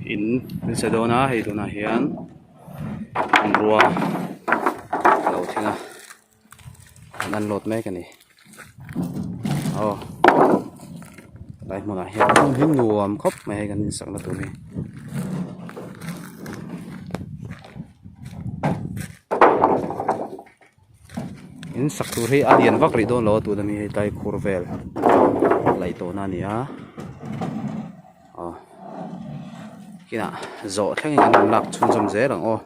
In an sa dawn a hei tunah hian hmanrua a lo thleng a an unload mek a ni aw helai hmunah hian hmun hi nuam khawp mai hei kan insakna tur hi. In sak tur hi a lian vak rih dawn lo a tuna mi hei tlai khur vel laih tawhna a ni a aw kinah zawh thlengin an rawn lak chhunzawm zel ang aw.